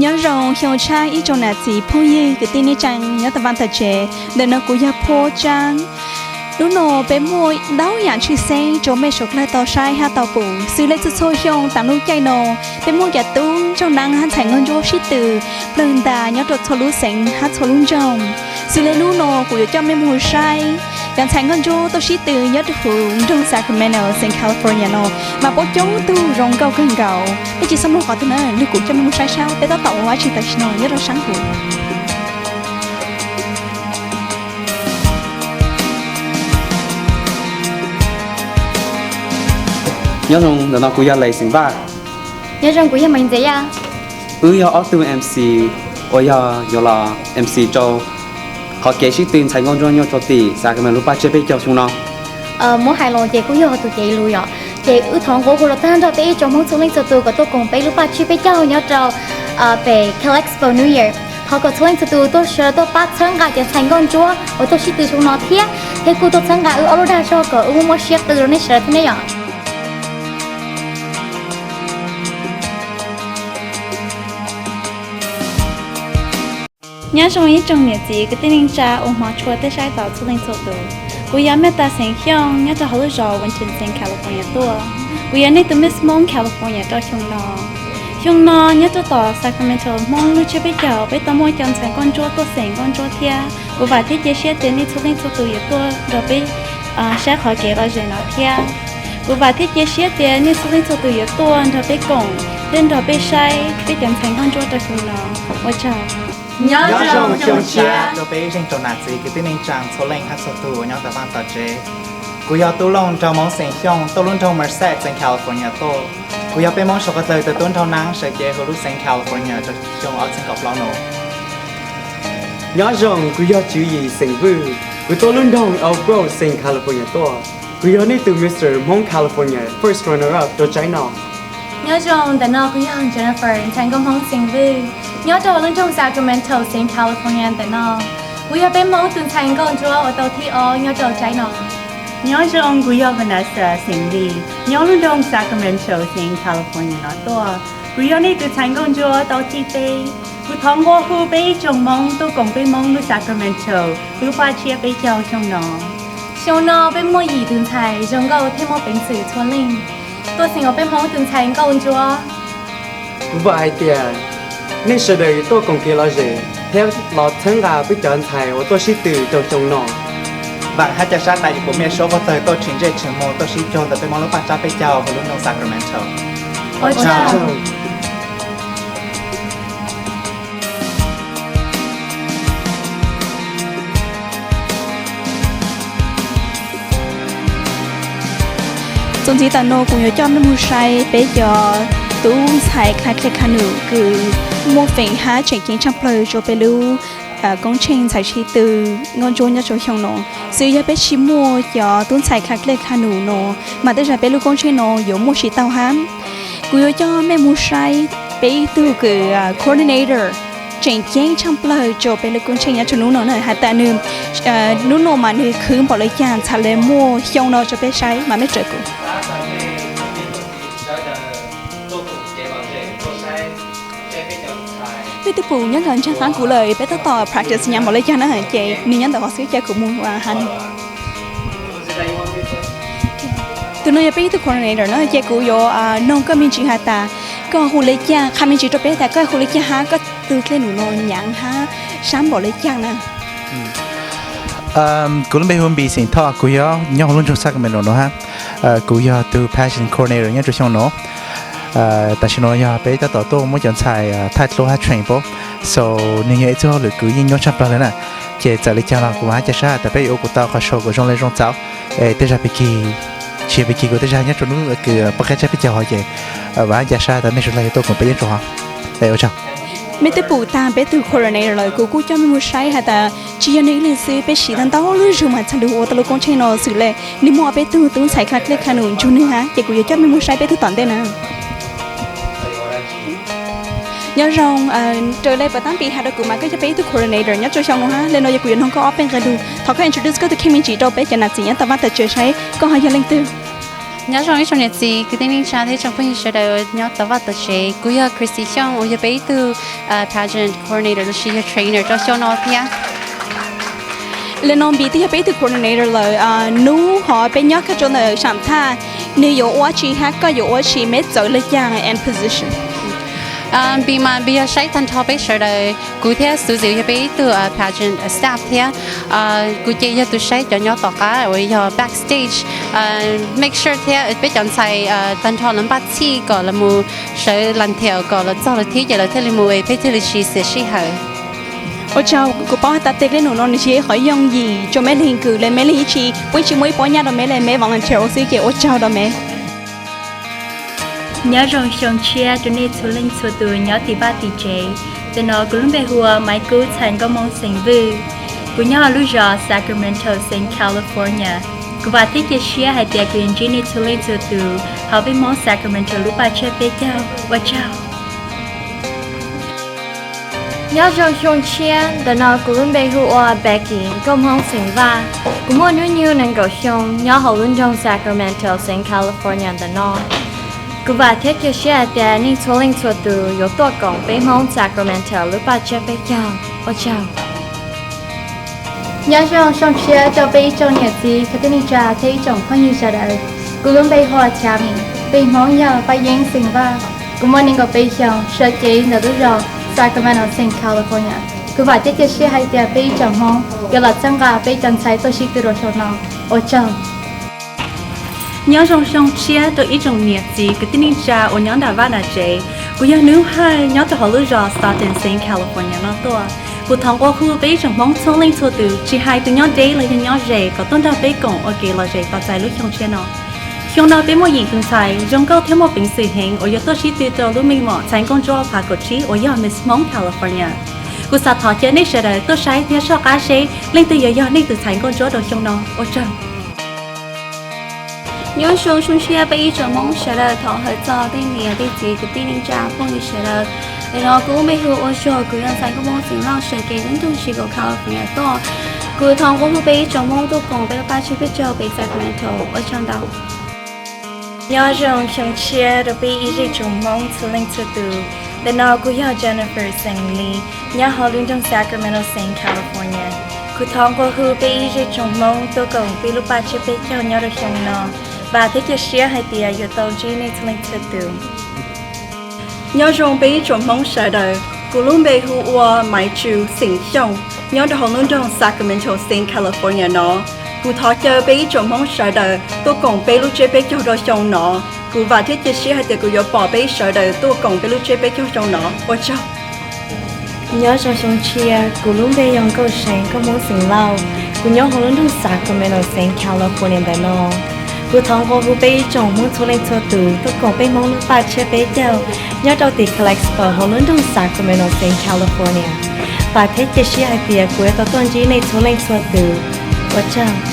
Nyob zoo xyoo tshiab ib tsoom nam txiv phooj ywg kwv tij neej tsaa nyob tau vaaj tau tsev. Ntawm no kuv yog Phob Tsaab. Hnub no peb muaj ntau yaam tshwj xeeb rua mej suav dlawg tau saib hab tau pum. Xws le txhua txhua xyoo taam lub caij no, peb muaj cov tub nraug naab hab ntxhais nkauj ntsuab sib tw plawg ntas nyob rua txhua lub xeev hab txhua lub nroog. Xws le hnub no kuv yuav coj mej moog saib cov ntxhais nkauj ntsuab tuaj sib tw nyob rua huv nroog Sacramento, xeev California no, mas puab coob tug zoo nkauj kawg nkaus. Peb tsi xob mloog qhov twg na, lwm kuv coj mej moog saib sab peb tab tom ua dlaab tsi tam sim no nyob rua saab huv. Nyob zoo, ntawm no kuv yog Lais xeem Vaj. Nyob zoo, kuv yog Maiv Ntxev Yaj. Wb yog ob tug MC uas yog yuav los MC rua qhov kev sib tw ntxhais nkauj ntsuab nyob rua tim Sacramento lub paj tsiab peb caug xyoo no. Muab hais los ces kuj yog tus cev lus yom. Ces wb thov nqua hu rua tag nrho peb ib tsoom Hmoob txhua leej txhua tug kom tuaj koom peb lub paj tsiab peb caug nyob rua pem Cal Expo New Year. Thov kom txhua leej txhua tug tuaj sawv tuaj pab txhawb nqa cov ntxhais nkauj ntsuab uas tuaj sib tw xyoo no thiab, thiab kuj tuaj txhawb nqa wb ob lub dag zog kom wb muaj muaj siab qw rua nej sawv daws thiab ne yom. Nyob zoo ib tsoom niam txiv kwv tij neej tsa uas hmov tshua tej saib tom txhua leej txhua tus. Kuv yog Mej Tas xeem Xyooj nyob rua huv lub zos Winton xeev California tuaj. Kuv yog nej tus Miss Hmoob California rua xyoo no. Xyoo no nyob rua tom Sacramento Hmoob lub tsiab peb caug peb tau muaj cov ntxhais nkauj ntsuab tuaj xeem nkauj ntsuab thiab. Kuv vam thiab cia siab tias nej txhua leej txhua tus yuav tuaj nrog peb saib qhov kev lom zem no thiab. Kuv vam thiab cia siab tias nej txhua leej txhua tus yuav tuaj nrog peb koom thiab nrog peb saib peb cov ntxhais nkauj ntsuab rua xyoo no. Ua tsaug. Nyob zoo xyoo tshiab rua peb ib zeej tsoom nam txiv kwv tij neej tsaa txhua leej hab txhua tug uas nyob tom vaaj tom tsev. Kuv yog Tub Looj nraug Hmoob xeem Xyooj tuaj lub nroog Merced xeev California tuaj. Kuv yog peb Hmoob suav dlawg tug tub nraug naab sawv cev huv lub xeev California rua xyoo ob txhiab kaum plaub no. Nyob zoo, kuv yog Tswv Yim xeem Vwj. Kuv tuaj lub nroog Oak Grove xeev California tuaj. Kuv yog nej tus Mister Hmoob California first runner up rua tsaib no. Nyob zoo, ntawm no kuv yog Jennifer ntxhais nkauj Hmoob xeem Vwj nyob rua huv lub nroog Sacramento xeev California ntawm no. Kuv yog peb Hmoob tus ntxhais nkauj ntsuab uas tau thib ob nyob rua tsaib no. Nyob zoo, kuv yog Vanessa xeem Lis nyob lub nroog Sacramento xeev California no tuaj. Kuv yog nej tus ntxhais nkauj ntsuab tau thib peb. Kuv thov nqua hu peb ib tsoom Hmoob tuaj koom peb Hmoob lub Sacramento lub paj tsiab peb caug xyoo no. Xyoo no peb muaj yim tus ntxhais zoo nkauj thiab muaj peev xwm txhua leej tuaj xeem ua peb Hmoob tus ntxhais nkauj ntsuab. Kuv vam hais tias nej sawv daws yuav tuaj koom kev lom zem thiab los txhawb nqa peb cov ntxhais uas tuaj sib tw rau xyoo no. Vaam hab ca sab tas yuav pum mej suav dlawg tuaj tsheem ntsej tsheem muag tuaj sib cuag ntawm peb Hmoob lub paj tsiab peb caug huv lub nroog Sacramento. Ua tsaug. Txuas ntxiv tas no kuv yuav coj mej moog saib peb cov tub ntxhais kha dlej kha num kws muaj feem hab tseem ceeb tshaaj plawg rua peb lub koob tsheej ntxhais sib tw nkauj ntsuab nyob rua xyoo no. Xws yog peb tsi muaj cov tub ntxhais kha dlej kha num no, mas tej zag peb lub koob tsheej no yuav muaj tsi tau hab. Kuv yuav coj mej moog saib peb ib tug kws coordinator tseem ceeb tshaaj plawg rua peb lub koob tsheej nyob rua nub no na, has tas nwg nub no mas nwg khwv npaum le caag txhad le muaj xyoo no rua peb saib mas mej rawm kuv. Peb tug pum nyob ntawm nraag qaab kuv lawm, peb tab tom practice nyaav npaum le caag na, ces nwg nyob ntawm hov xwb ces kuv moog has nwg. Tug no yog peb ib tug coordinator na, ces kuv yuav noog koj me ntsis has tas koj hu le caag, qha me ntsis rua peb tas koj hu le caag hab koj tug dlej num no nyaav hab sab npaum le caag na. Kuv lub npe hu Npis xeem Thoj, kuv yog nyob huv lub nroog Sacramento no hab. Kuv yog tug pageant coordinator nyob rua xyoo no. Tam sim no yog peb tab tom tuaj muab cov ntxhais thaij dluab hab train pab, so nwg yog ib txug hauj lwm kws yeej nyuaj tshaaj plawg le na. Ces txawm le caag los kuv hab ca sab tas peb yuav ua kuv tau qhov show kuas zoo le zoo txaus. Es tej zag pig kig, tsi yog pig kig kuas tej zag nyob rua nub kws paj tsiab peb caug hov ces vaam hab ca sab tas mej suav dlawg yuav tuaj koom peb nyob rua hov. Ua tsaug. Mej twb pum taag peb tug coordinator lawm, kuv kuj coj mej moog saib has tas tsi yog nwg ib leeg xwb, peb siv tau ntau lub zug mas txhad lug ua tau lub koob tsheej no xwb le. Nwg muaj peb tug tub ntxhais kha dlej kha num nrug nwg hab, ces kuv yuav coj mej moog saib peb tug tom ntej na. Nyob zoo, raws le puas tab Npis has rua kuv mas koj yog peb ib tug coordinator nyob rua xyoo no hab, le nuav yog kuv yuav noog koj ob peb nqe lug, thov koj introduce koj tug kheej me ntsis rua peb cov nam txiv nyob tom vaj tom tsev saib koj ho yog leej twg. Nyob zoo ib tsoom niam txiv kwv tij neej tsa thiab ib tsoom phooj ywg sawv daws nyob tom vaj tom tsev. Kuv yog Christy Xyooj, uas yog peb ib tug pageant coordinator lossis yog trainer rau xyoo no thiab. Li no Npis twb yog peb ib tug coordinator lawm, hnub hov peb nyob kag rau ntawm saam thaj, nws yuav ua tsi hab koj yuav ua tsi, meb txawv le caag and position? Npis mas Npis yog saib tag nrho peb sawv daws, kuv thiab Suzy yog peb ib tug pageant staff thiab. Kuv ces yog tus saib cov nyob tom qab uas yog backstage, make sure thiab peb cov ntxhais tag nrho lawv npaj txhij kom lawv mus sawv lan thiam kom lawv txog lawv thib ces lawv thiaj li mus es peb thiaj li tsis xiam sij hawm. Ua tsaug, kuv paub has tas tej dlej num no nws tsis yog qhov yooj yim rua meb leeg kws le meb leeg ib tsi puab tsis muaj ib pob nyaj rua meb le meb volunteer ua xwb ces ua tsaug rua meb. Nyob zoo xyoo tshiab rau nej txhua leej txhua tus nyob tim vaj tim tsev. Ntawm no kuv lub npe hu ua Maiv Kub txhais nkauj Hmoob xeem Vwj. Kuv nyob hauv lub zos Sacramento xeev California. Kuv vam thiab cia siab hais tias kuv yuav ntsib nej txhua leej txhua tus hauv peb Hmoob Sacramento lub paj tsiab peb caug. Ua tsaug. Nyob zoo xyoo tshiab, ntawm no kuv lub npe hu ua Becky nkauj Hmoob xeem Vaj. Kuv muaj hnub nyoog nees nkaum xyoo nyob hauv lub nroog Sacramento xeev California ntawm no. Kuv vam thiab cia siab hais tias nej txhua leej txhua tus yuav tuaj koom peb Hmoob Sacramento lub paj tsiab peb caug. Ua tsaug. Nyob zoo xyoo tshiab rau peb ib tsoom niam txiv kwv tij neej tsa thiab ib tsoom phooj ywg sawv daws. Kuv lub npe hu ua Tammy, pej Hmoob yog Paj Yeeb xeem Vaj. Kuv muaj nees nkaum peb xyoo, sawv cev ntawm lub zos Sacramento xeem California. Kuv vam thiab cia siab hais tias peb ib tsoom Hmoob yuav los txhawb nqa peb cov ntxhais tuaj sib tw rau xyoo no. Ua tsaug. Nyob zoo xyoo tshiab rau ib tsoom niam txiv kwv tij neej tsa uas nyob nram vaj nram tsev. Kuv yog Nub Hawj nyob rau hauv lub zos Stockton xeev California no tuaj. Kuv thov nqua hu peb ib tsoom Hmoob txhua leej txhua tus tsis hais tus nyob deb los yog nyob ze kom tuaj nrog peb koom ua kev lom zem tos txais lub xyoo tshiab no. Xyoo no peb muaj yim tus ntxhais zoo nkauj thiab muaj peev xwm heev uas yuav tuaj sib tw rau lub meej mom txhais nkauj ntsuab phav kaum tsib uas yog Miss Hmoob California. Kuv xav thov cia nej sawv daws tuaj saib thiab soj qab seb leej twg yuav yog nej tus txhais nkauj ntsuab rau xyoo no. Ua tsaug. Nyob zoo xyoo tshiab peb ib tsoom Hmoob sawv daws, thov hawm txog tej niam tej txiv kwv tij neej tsa phooj ywg sawv daws. Ntawm no kuv lub npe hu ua Zog, kuv yog ntxhais nkauj Hmoob xeem Lauj sawv cev lub nroog Chico California tuaj. Kuv thov nqua hu peb ib tsoom Hmoob tuaj koom peb lub paj tsiab peb caug pem Sacramento. Ua tsaug ntau. Nyob zoo xyoo tshiab rau peb ib zej tsoom Hmoob txhua leej txhua tus. Ntawm no kuv yog Jennifer xeem Lis, nyob hauv lub nroog Sacramento xeev California. Kuv thov nqua hu peb ib zej tsoom Hmoob tuaj koom peb lub paj tsiab peb caug nyob rau xyoo no. Vam thiab cia siab hais tias yuav tau ntsib nej txhua leej txhua tus. Nyob zoo peb ib tsoom Hmoob sawv daws, kuv lub npe hu ua Maiv Tsu xeem Xyooj, nyob rau hauv lub nroog Sacramento xeev California no. Kuv thov caw peb ib tsoom Hmoob sawv daws tuaj koom peb lub tsiab peb caug rau xyoo no. Kuv vam thiab cia siab hais tias kuv yuav pom peb sawv daws tuaj koom peb lub tsiab peb caug xyoo no. Ua tsaug. Nyob zoo xyoo tshiab, kuv lub npe yog Nkauj See, nkauj Hmoob xeem Lauj. Kuv nyob hauv lub nroog Sacramento xeev California ntawm no. Kuv thov nqua hu peb ib tsoom Hmoob txhua leej txhua tus tuaj koom peb Hmoob lub paj tsiab peb caug nyob rau tim Calexico hauv lub nroog Sacramento xeev California. Vam thiab cia siab hais tias kuv yuav tau tuaj ntsib nej txhua leej txhua tus. Ua tsaug.